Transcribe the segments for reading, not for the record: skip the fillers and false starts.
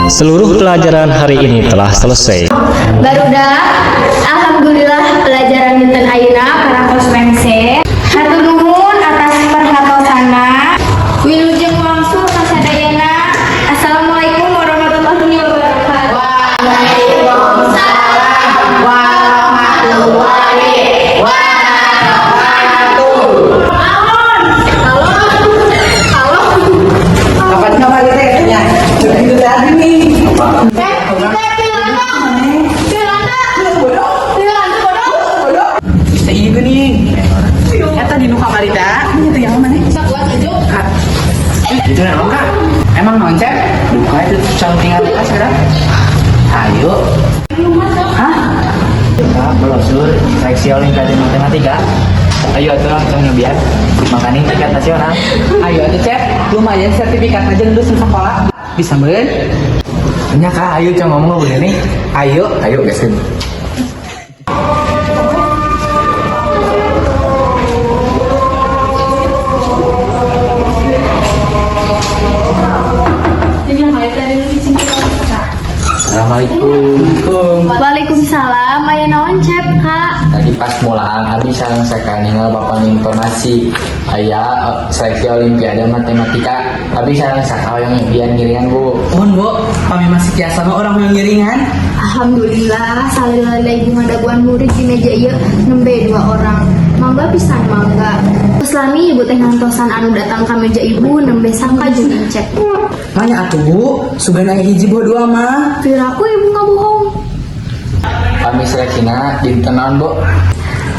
Seluruh pelajaran hari ini telah selesai. Barudak, alhamdulillah pelajaran dinten ayeuna parantos rengse. Hatur nuhun atas perhatosanna. Wilujeng wangsul kasadayana. Assalamualaikum warahmatullahi wabarakatuh. Waalaikumsalam warahmatullahi wabarakatuh. Kapan kapan teh nya? Itu tadi nih. Iya geuning. Eta di nu kamari teh, itu yang mana? Itu naon, Kak? Emang naon, Cep? Duka itu tinggal bekas sekarang. Ayo. Hah? Kak, brosur seleksi Olimpiade Matematika. Ayo atuh langsung nyobian. Makanya tingkat nasional. Ayo atuh, Cep. Lumayan sertifikat aja lulus sekolah. Bisa meureun? Nya, Kak, ayo cong ngomong boleh nih. Ayo. Ayo gaskeun. Assalamualaikum. Waalaikumsalam. Aya naon, Cep, Kak? Tadi pas mulaan abi sareng Saka ningal papan informasi aya seleksi Olimpiade Matematika. Abi sareng Saka hoyong nyobian ngiringan, Bu. Mohon, Bu, kami masih tiasa mah urang yang ngiringan. Alhamdulillah, salila ibu ngadaguan murid di meja ieu nembe dua orang. Mangga pisan, mangga. Terus lami ibu teh ngantosan anu datang ka meja ibu nembe Saka jeung Incep. Manya atuh, Bu, sugan aya hiji buah dua mah. Piraku ibu ngabohong. Kami seleksina dinten naon, Bu?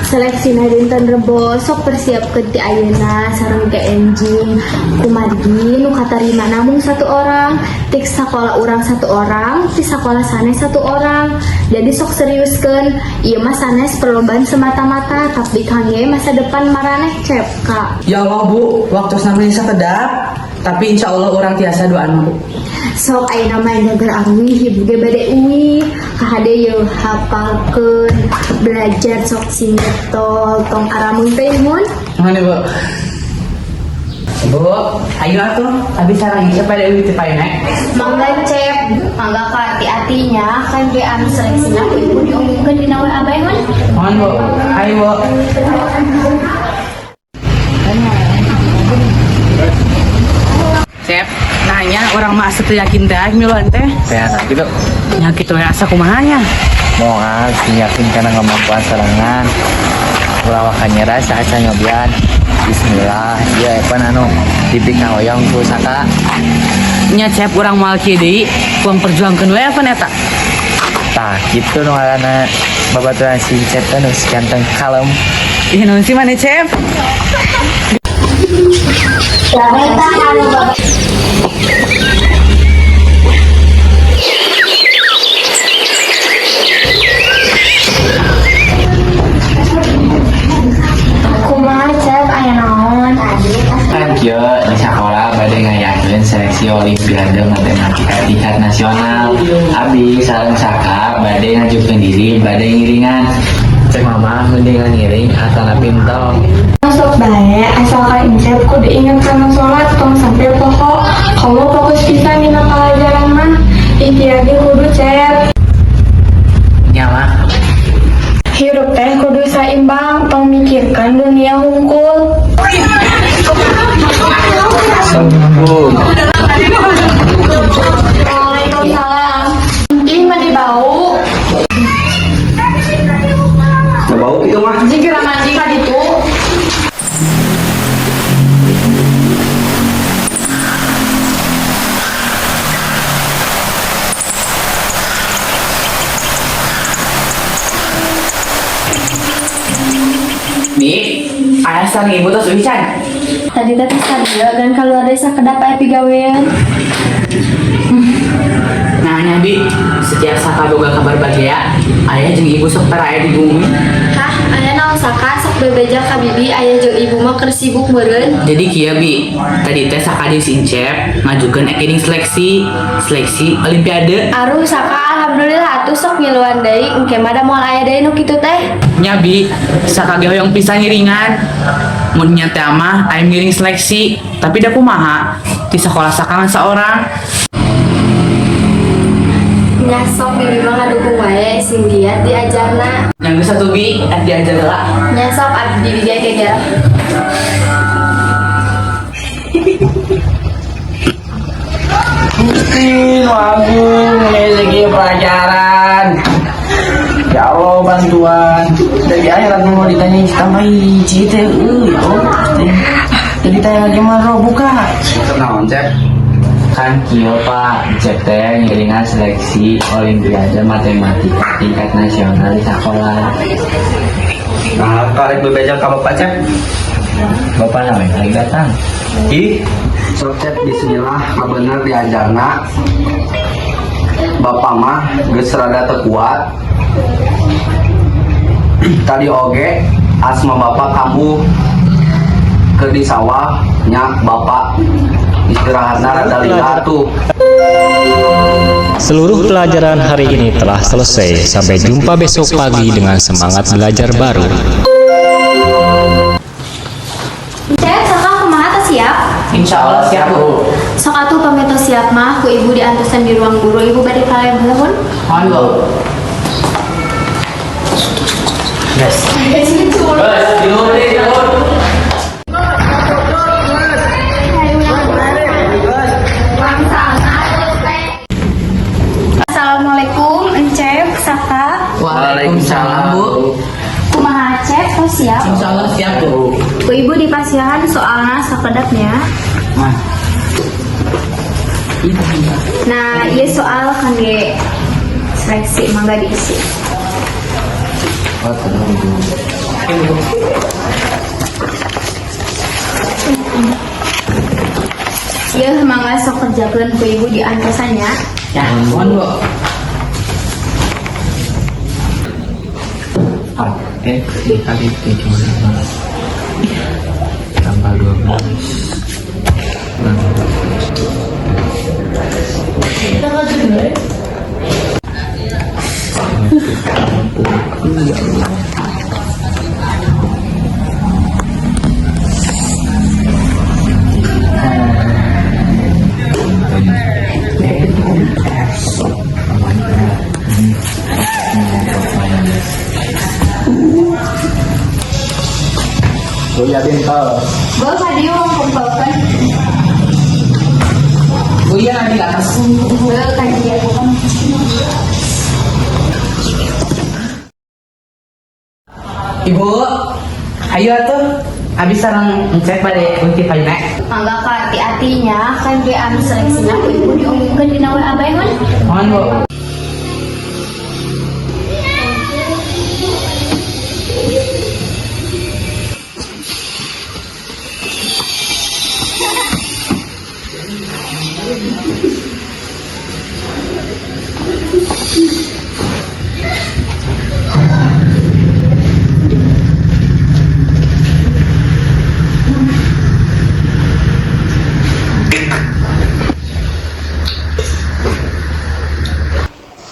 Seleksina dinten Rebo, sok persiapkeun ti ayeuna sareng ke enjing. Kumargi nu katarima namung satu orang, ti sakola urang satu orang, ti sakola sanes satu orang. Jadi sok seriuskeun, ieu mah sanes perlombaan semata-mata, tapi kangge masa depan maraneh, Cep, Kak. Ya Allah, Bu, waktu sampai sakedap, tapi insya Allah urang tiasa duaan, Bu. Sok ayeuna mah geger aruih, ibu ge bade uih. Kahade yeuh hafalkeun, belajar sok sing getol, tong arameung teh mun. Mana, Bu? Bu, ayo atuh, abi sareng Incep pada uih teh payuna. Mangga, Cep, mangga ka hati-hatinya kan ge anu seleksina ku ibu diumumkeun dina WA bae mun. Mohon, Bu, ayo, Bu. Cep, nanya urang mah asa teu yakin teh miluan teh. Teh nah gitu. Nya kitu we asa kumaha nya. Moal sing yakin kana kemampuan sorangan. Ulah waka nyerah saat nyobian. Bismillah, ieu epan anu dipikahoyong ku Saka. Nya, Cep, urang moal kieu deui, kuang perjuangkeun we apa eta. Tah, kitu nu ngaranna babaturan si Cep teh nu ganteng kalem. Ih, naon sih maneh, Cep? Eta anu bapak. Kumaha, Cep, aya naon? Kan kieu di sekolah bade ngayakeun seleksi Olimpiade Matematika tingkat nasional. Abi sareng Saka bade ngajukeun diri bade ngiringan. Cek mama mendingan ngiring atanapi entong? Masuk bae, asalkan Incep kudu inget kana sholat, tong sampai poho. Kamu fokus pisan dina pelajaran mah. Ikhtiar ge kudu, Cep. Nya, Mah. Hirup teh kudu saimbang, tong mikirkan dunia hungkul. Assalamualaikum. Waalaikumsalam. Ih, mani bau. Nggak bau itu mah. Jika mandi ka ditu. Nih, ayah sareng ibu tos uih can. Tadi teh tos kadieu dan keluar dari sakedap aya pigawean. Nah, nya, Bi, setiap Saka boga kabar bagea, ayah jeung ibu sok tara aya di bumi. Hah, aya naon, Saka, sok bebeja ka bibi, aya jeung ibu mah keur sibuk meureun. Jadi kieu, Bi, tadi teh Saka jeung si Incep ngajukeun ekening seleksi, seleksi Olimpiade. Aruh, Saka, alhamdulillah atuh sok ngiluan deui, engke mah da moal aya deui nu kitu teh. Nya, Bi, Saka ge hoyong pisan ngiringan. Mun nya teh mah aya ngiring seleksi, tapi da kumaha? Di sekolah Saka ngan saorang. Nya sok, bibi mah ngadukung wae, sing giat diajarna. Nya geus atuh, Bi, diajar heula. Nya sok, abdi bibi kejar. Gusti nu agung rezeki pelajaran. Ya Allah, bantuan. Dari akhirat mau ditanya tambah hiji teh euy, ya Allah. Jadi tanya lagi mah roh buka. Naon, Cep? Kan kieu, Pak, cek teh ngiringan seleksi Olimpiade Matematika tingkat nasional di sekolah. Nah, karek bebeja ka Bapak, Cep. Bapak nawe lagi datang. Ih, sok Cep, bismillah, bener diajarna. Bapak mah geus rada teu kuat. Tadi oge asma bapak kambuh ke di sawah nya, bapak istirahatna rada lila tuh. Seluruh pelajaran hari ini telah selesai. Sampai jumpa besok pagi dengan semangat belajar baru. Cep, Saka, kumaha, tos siap? Insya Allah siap, Bu. Sok atuh, pami tos siap mah ku ibu diantosan di ruang guru, ibu bade kalian heula mun. Mohon, Bu. Gas. Gas, diurut, diurut. Assalamualaikum, Encep, Saka. Waalaikumsalam, Bu. Kumaha, Cep, tos siap? Insya Allah siap, Bu. Ku ibu dipasihan soalna sakedap nya. Nah. Nah, ieu soal kangge seleksi, mangga diisi. Oh, tenang, Bu. Ieu mangga sok kerjakeun, ku ibu diantosan nya. Ya, mohon, Bu. Eh, dikali 75 tambah 12 kurang 12. Ya Allah. Bu, ya bintal. Bawa ka dieu kumpulkeun. Bu, iya nanti di atas. Heuh, ka dieu. Ibu, ayo atuh. Abis sareng Encep bade unti payuna. Mangga ka, hati-hati nya, kan ge anu seleksina ku ibu diumumkeun dina WA bae mun. Mohon, Bu.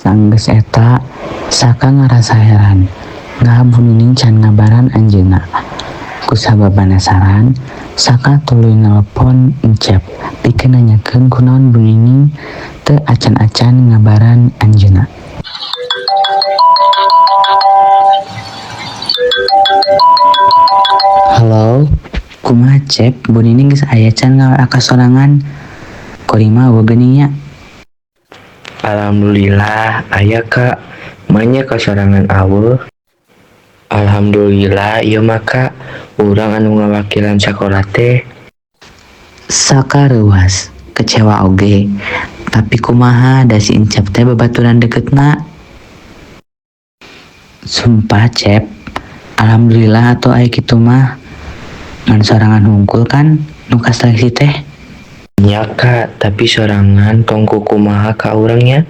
Sanggeus eta, Saka ngarasa heran naha Bu Nining can ngabaran anjeunna. Kusabab panasaran, Saka tuluy nelpon Encep pikeun nanyakeun kunaon Bu Nining teu acan-acan ngabaran anjeunna. Halo, kumaha, Cep? Bu Nining geus aya can nga-WA ka sorangan? Kuring mah euweuh geuning nya. Alhamdulillah aya, Kak. Maenya ka sorangan aweuh. Alhamdulillah ieu mah, Kak, urang anu ngawakilan sakola teh. Saka reuwas, kecewa oge, tapi kumaha da si Encep teh babaturan deketna. Sumpah, Cep, alhamdulillah atuh aya kitu mah. Ngan sorangan hungkul kan nu kaseleksi teh? Nya, Kak, tapi sorangan tong kukumaha ka urang nya.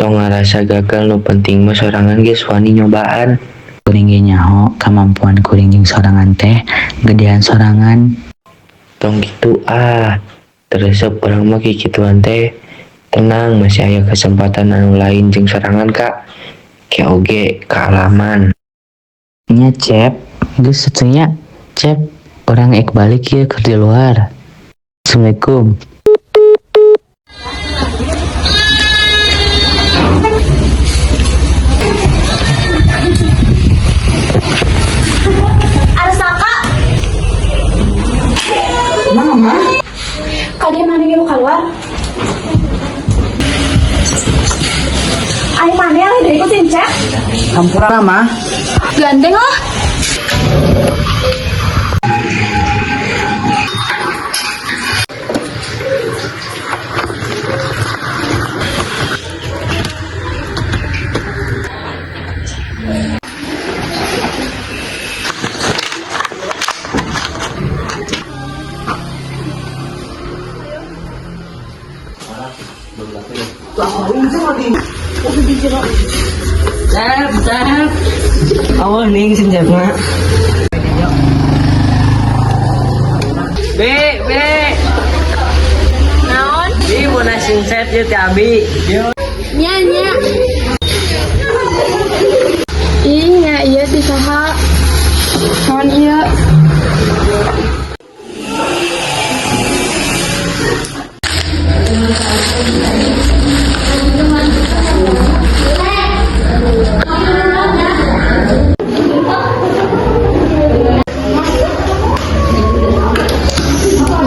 Tong ngarasa gagal, nu penting mah sorangan geus wani nyobaan. Kuring ge nyaho kamampuan kuring jeung sorangan teh gedean sorangan. Tong kitu ah, teu resep urang mah kikituan teh. Tenang, masih aya kesempatan anu lain jeung sorangan, Kak. Ke oge kaalaman. Nya, Cep, geus atuh nya, Cep, urang ek balik ieu keur di luar. Assalamualaikum. Hampura mah. Gandeng lah. Cep, cep. Oh, ning sing cep mah. B, B. Naon? Bi mau sing cep ieu teh abi. Nya nya. Ih, nya ieu ti saha? Naon ieu?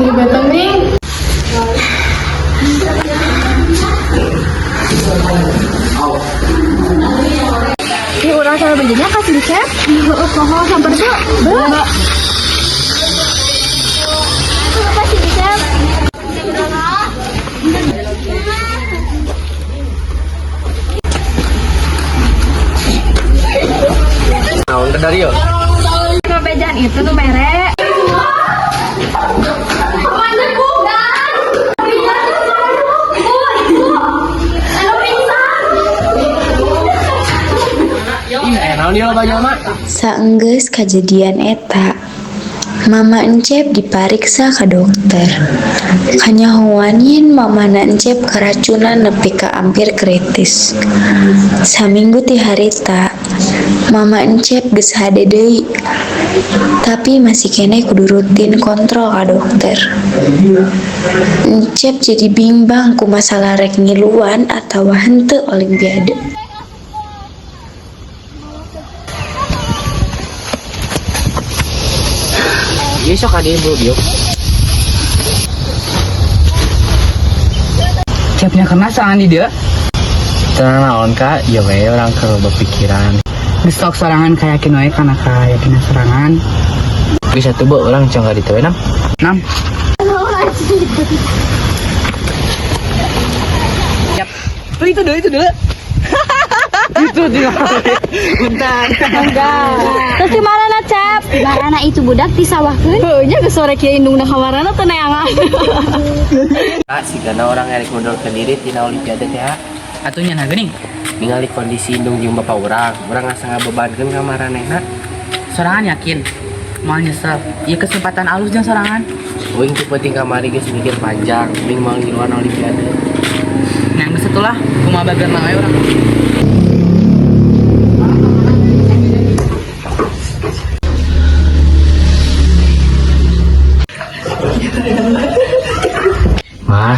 Jadi batang nih. Ih, urang sama benjanya kasih dicep. Heeh, poho samper tuh. Be. Kasih dicep. Naon teh Dario? Perbedaan itu tuh mere. Ih, aya naon ieu loba jalma? Saenggeus kajadian eta, Mama Encep dipariksa ka dokter. Kanyahoan yen mamana Encep karacunan nepi ka ampir kritis. Saminggu ti harita, Mama Encep geus hade deui. Tapi masih keneh kudu rutin kontrol ka dokter. Encep jadi bimbang ku masalah rek ngiluan atawa henteu olimpiade. Ieu sok ka dieu bro bieu. Cepnya kena sorangan di dieu. Tenang naon kak, ya we orang keur loba pikiran. Geus sok sorangan kayakin wae kana kayakinan sorangan. Bisa tuh bu, orang cong ka ditu we nam. Nam. Yap. Oh, itu deh, itu deh. Itu dia. Bentar. Terus di mana Cep? Di mana itu budak disawahkeun? Heuh nya geus sore kieu indungna kamarana teu neangan. Kak, sigana orang erek ngundurkeun diri tina olimpiade teh ha. Atuh nya geuning. Ningali kondisi indung jeung bapak urang, urang asa ngabebankeun ka maranehna. Sorangan yakin moal nyesel. Ieu kesempatan alus jeung sorangan. Uing teu penting kamari geus mikir panjang, uing moal ngiluan olimpiade. Nah, geus atulah kumaha bageurna we urang. Mah,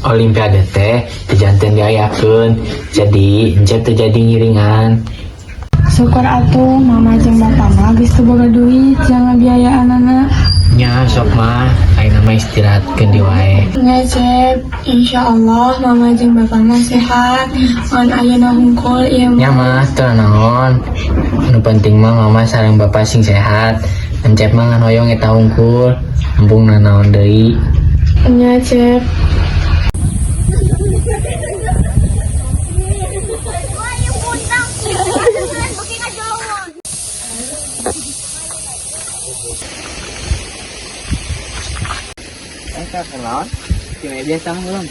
olimpiade teh teu janten diayakeun. Jadi Encep teu jadi ngiringan. Syukur atuh mama jeung bapak mah geus teu boga duit jangan biayaan anak. Nya sok mah, ayeuna mah istirahatkeun di wae. Nya Cep, insya Allah mama jeung bapak mah sehat. Ngan ayeuna hungkul ieu Nya mah teu naon. Nu penting mah mama sareng bapak sing sehat. Encep mah ngan hoyong eta hungkul. Embung nanaon deui. Nya Cep. Eh, kak, kenaon? Cewek biasa mah belum.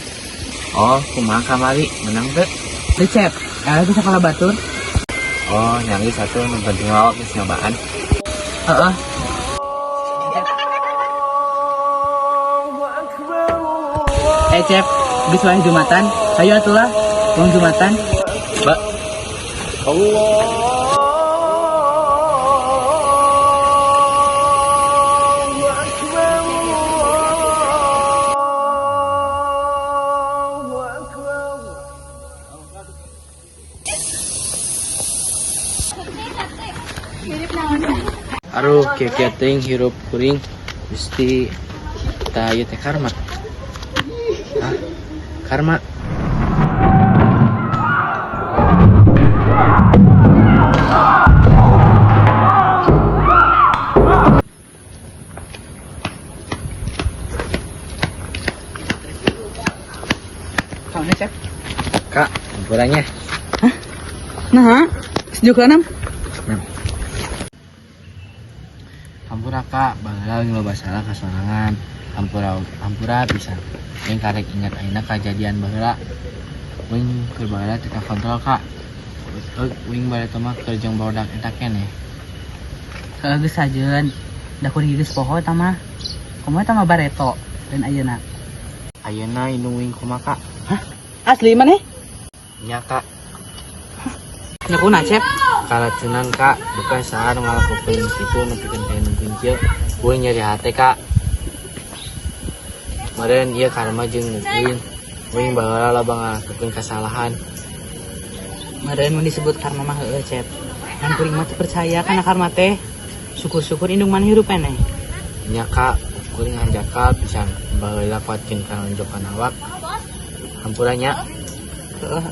Oh, kumaha kamari menang teu? Teu Cep, eleh bisa kalah batur. Oh, nyari satu nu penting awak geus nyobaan. Heeh. Eh Cep, geus wae Jumatan. Hayu atulah, wong Jumatan. Ba. Aduh, kieu-kieu teuing hirup kuring Gusti tah ieu teh karma. Hah? Karma. Kak, hampura nya. Nah, sejuk enam. Hampura kak, baheula aing loba salah ka sorangan. Hampura, hampura pisan. Aing karek ingat ayeuna kajadian baheula. Uing keur baheula teu kakontrol, kak. Uing bareto mah keur jeung barudak eta keneh. Heeh, geus sajeun. Da kuring geus poho eta mah. Kumaha eta mah bareto dan ayeuna. Ayeuna indung uing kumaha, kak? Asli maneh? Nya, kak. Nya kunaon, Cep? Karacunan, kak. Bukan saha nu ngalakukeun kitu nepikeun ka indung uing kieu. Uing nyeri hate, kak. Meureun ieu karma jeung uing. Uing baheula loba ngalakukeun kasalahan. Meureun mun disebut karma mah heueuh, Cep. Ngan kuring mah teu percaya kana karma teh. Syukur-syukur indung maneh hirup keneh. Nya, kak, kuring hanjakal pisan baheula kuatkeun kana lonjokan awak. Hampura nya. Heeh.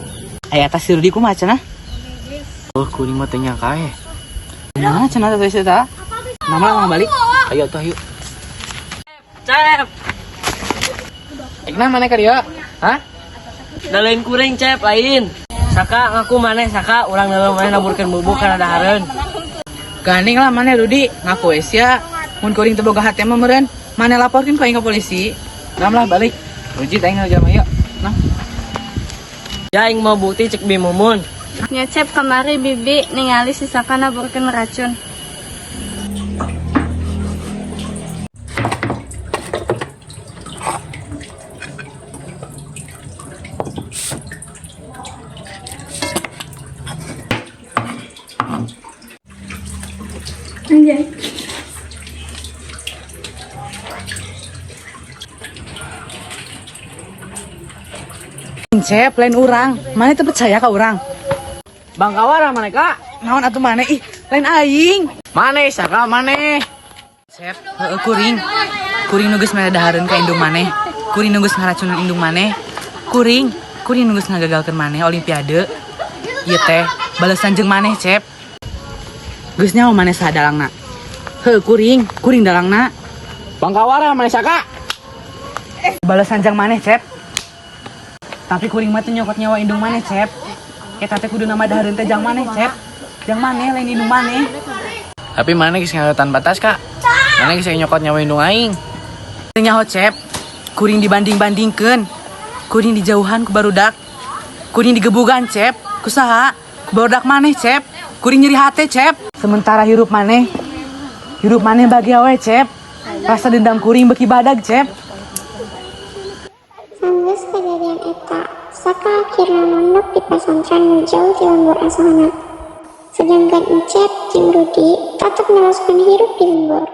Aya tas si Rudi kumaha cenah? Oh, kuring mah teu nyangka eh. Nah, cenah teh eta. Mama mau balik. Ayo tuh, ayo. Cep, Ekna mana ka dieu? Hah? Da lain kuring, Cep, lain. Saka ngaku maneh Saka urang dalam maneh naburkeun bubuk kana dahareun. Gandeng lah maneh Rudi, ngaku we sia. Mun kuring teu boga hate mah meureun, maneh laporkeun ku aing ka polisi. Ram lah balik. Rujit aing jam ayo. Nah, Ya aing mau bukti cek Bi Mumun. Nya, Cep, kamari bibi ningali si Saka naburkeun racun. Anjay. Cep, lain urang. Maneh teu percaya ka urang? Bangkawara maneh, Kak? Naon atuh maneh ih, lain aing. Maneh Saka maneh. Cep, heueuh kuring. Kuring nu geus mere dahareun ka indung maneh. Kuring nu geus ngaracunan indung maneh. Kuring, kuring nu geus ngagagalkeun maneh olimpiade. Ieu teh balesan jeung maneh, Cep. Geus nyaho maneh saha dalangna. Heueuh kuring, kuring dalangna. Bangkawara maneh Saka. Balesan jang maneh, Cep. Tapi kuring mah teu nyokot nyawa indung maneh, Cep. Eta teh kudu nama dahareun teh jang maneh, Cep. Jang maneh lain indung maneh. Tapi maneh geus ngaliwatan batas, Kak. Maneh geus nyokot nyawa indung aing. Teu nyaho, Cep. Kuring dibanding-bandingkeun. Kuring dijauhan ku barudak. Kuring digebugan, Cep. Ku saha? Ku barudak maneh, Cep. Kuring nyeri hate, Cep. Sementara hirup maneh, hirup maneh bahagia we, Cep. Rasa dendam kuring beuki badag, Cep. Sanggeus kejadian eta, Saka akhirna mondok di pasantren nu jauh ti lembur asalna. Sedangkan Encep jeung Rudi tetep neruskeun hirup di lembur.